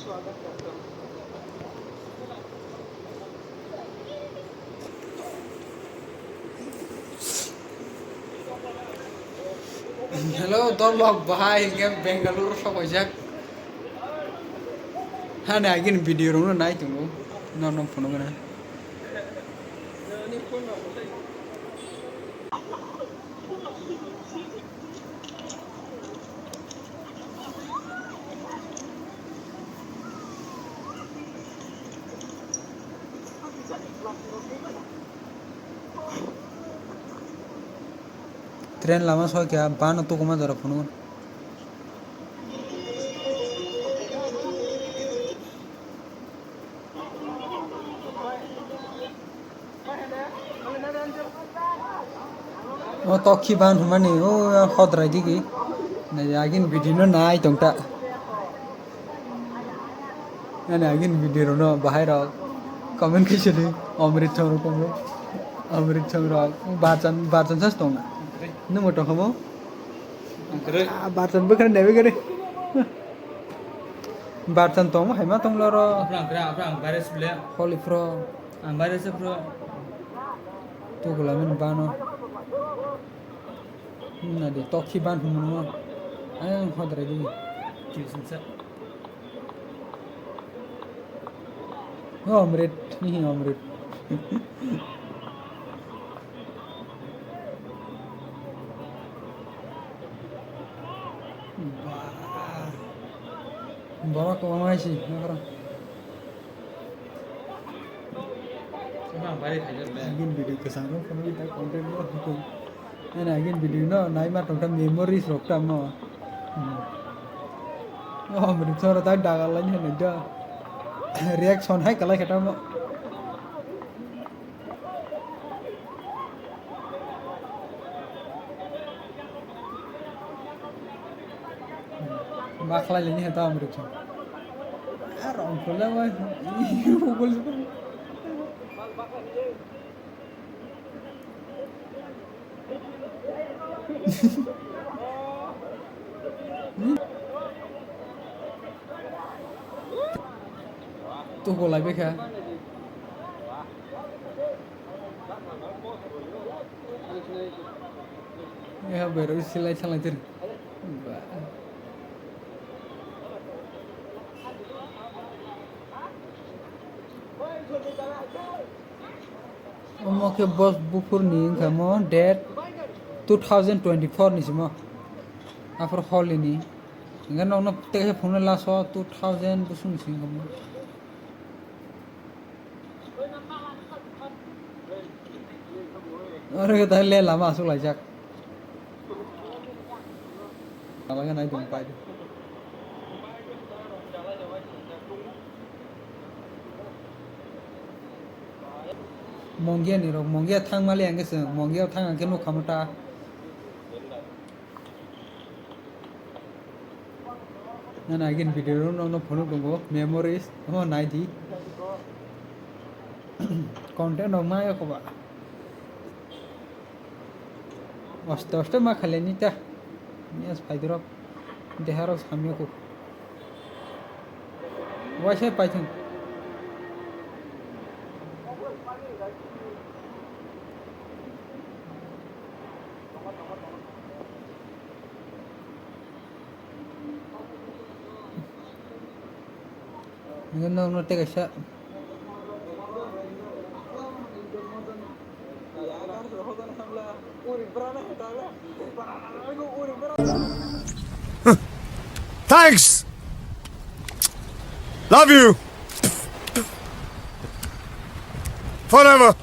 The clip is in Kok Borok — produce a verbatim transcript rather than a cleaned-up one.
Hello, dolok bahai hingke Bengaluru sobaijak. Hani agini video rokno nai tongo. Nono phunukna. Train lama sokya, bano tukuma jora phunukgo. O tokhi ban hwnmani, o hodrai digi. Nai agin video no nai tongta. Ani agin video rok no bahai rok comment khe sidi, Amrit Chong rok tongo. Amrit Chong rok barchan, barchan sas tong. Nung bo tong kha mo? Ah, barchan bwkhani naiwi gari. Barchan tong hai ma tong loro. Aprang kra, aprang virus le. Holy pro. Ang virus pro. Tugula min bano. Na de tokhi ban hwnmano. Ayang hodrai di. Kill sungsa. O Amrit, hihi Amrit. Ba. Borok kwbangma hai si, nakhara. Agin video kwchang rok phano ta content rok hukum. Ani agin video no nai ma tongta memories rok ta mo. Hmm. O Amrit Chong rok ta dagal laini hwnwi da. Reaction hai kalai khe ta mo. Bakhlai lini heta Amrit Chong. Ar ongkhorle bai. Ugul. Tugo lai bekha. Ya, baru silai salai ter. Ba. Omo khe bos buphurni wngkha mo date two thousand twenty-four ni simo. Aphuru holi ni. Hingke nokno tei phone last o two thousand bosong ni simi kamo. Oro khe ta le lama aswk laijak. Lama khe nai tong pai. Mongia ni rok, Mongia thang mali ang khe chwng, Mongia thang ang khe nukha mo ta. Nana agin video rok no phunuk tongo, memories, omo nai di. Content rok ma ya koba. Aste aste ma khailai ni ta. Ni as phai dorok. Deha rok samya ko. Waisa paithung. Nokno tei kaisa. Thanks. Love you. Forever.